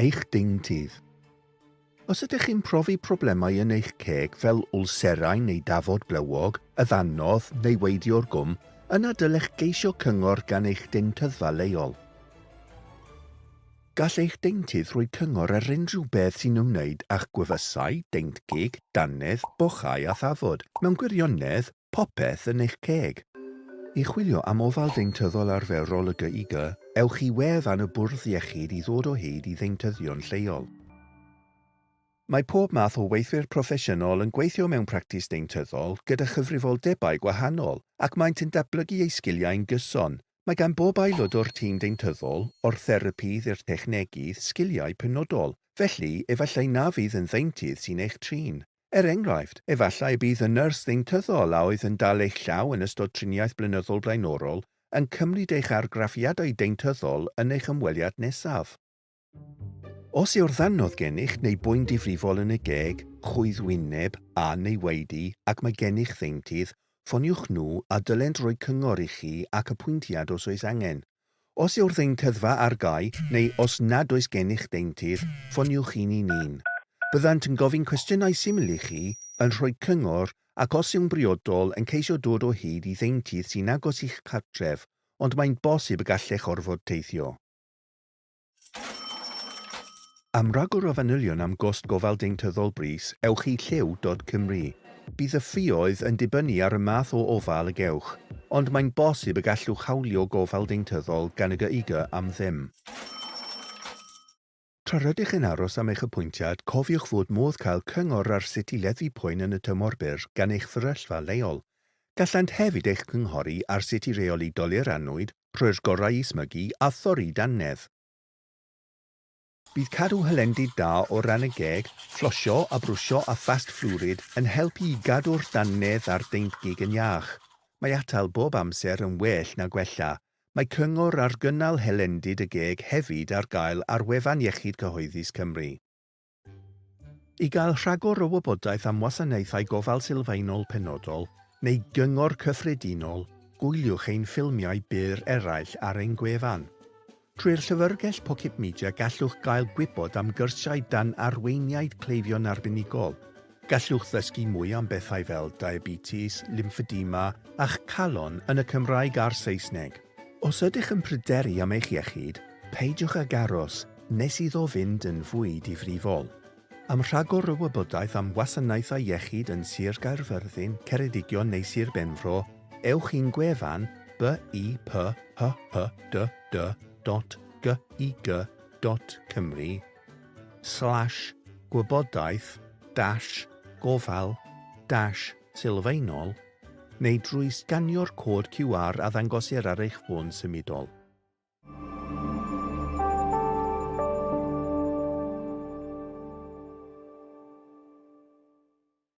Eich deintydd. Os ydych chi'n profi problemau yn eich ceg fel wlserau neu dafod blewog, y ddannodd neu weidio'r gwm, yna dylech geisio cyngor gan eich deintyddfa leol. Gall eich deintydd roi cyngor ar unrhyw beth sy'n ymwneud â'ch gwefusau, deintgig, dannedd, bochau a thafod, mewn gwirionedd, popeth yn eich ceg. I chwilio am ofal deintyddol arferol y GIG, ewch i wefan y Bwrdd Iechyd i ddod o hyd i ddeintyddion lleol. Mae pob math o weithwyr proffesiynol yn gweithio mewn practis deintyddol gyda chyfrifoldebau gwahanol, ac maent yn datblygu eu sgiliau'n gyson. Mae gan bob aelod o'r tîm deintyddol, o'r therapydd i'r technegydd, sgiliau penodol, felly efallai na fydd yn ddeintydd sy'n eich trin. Er enghraifft, efallai y bydd y nyrs ddeintyddol a oedd yn dal eich llaw yn ystod triniaeth blynyddol blaenorol yn cymryd eich argraffiadau deintyddol yn eich ymweliad nesaf. Os yw'r ddannodd gennych neu boen difrifol yn y geg, chwyddwyneb, a neu waedu ac mae gennych ddeintydd, ffoniwch nhw a dylent roi cyngor i chi ac apwyntiad os oes angen. Os yw'r ddeintyddfa ar gau, neu os nad oes gennych ddeintydd, ffoniwch 111. Byddant yn gofyn cwestiynau syml i chi, yn rhoi cyngor, ac os yw'n briodol, yn ceisio dod o hyd i ddeintydd sy'n agos i'ch cartref, ond mae'n bosib y gallech orfod teithio. Am ragor o fanylion am gost gofal deintyddol brys, ewch i lliw.cymru. Bydd y ffioedd yn dibynnu ar y math o ofal y gewch, ond mae'n bosib y gallwch hawlio gofal deintyddol gan y GIG am ddim. Tra rydych yn aros am eich apwyntiad, cofiwch fod modd cael cyngor ar sut i leddfu poen yn y tymor byr gan eich fferyllfa leol. Gallant hefyd eich cynghori ar sut i reoli dolur annwyd, rhoi'r gorau i smygu a thorri dannedd. Bydd cadw hylendid da o ran y geg, fflosio a brwsio â phast fflwrid yn helpu i gadw'r dannedd a'r deintgig yn iach. Mae atal bob amser yn well na gwella. Mae cyngor ar gynnal hylendid y geg hefyd ar gael ar wefan Iechyd Cyhoeddus Cymru. I gael rhagor o wybodaeth am wasanaethau gofal sylfaenol penodol neu gyngor cyffredinol, gwyliwch ein ffilmiau byr eraill ar ein gwefan. Trwy'r Llyfrgell Pocket Media gallwch gael gwybod am gyrsiau dan arweiniaid cleifion arbenigol. Gallwch ddysgu mwy am bethau fel diabetes, lymffedema a'ch calon yn y Cymraeg a'r Saesneg. Os ydych yn pryderu am eich iechyd, peidiwch ag aros nes iddo fynd yn fwy difrifol. Am rhagor o wybodaeth am wasanaethau iechyd yn Sir Gaerfyrddin, Ceredigion neu Sir Benfro, ewch i'n gwefan biphyhyd.gig.cymru slash gwybodaeth dash gofal dash sylfaenol neu drwy sganio'r cod QR a ddangosir ar eich ffôn symudol.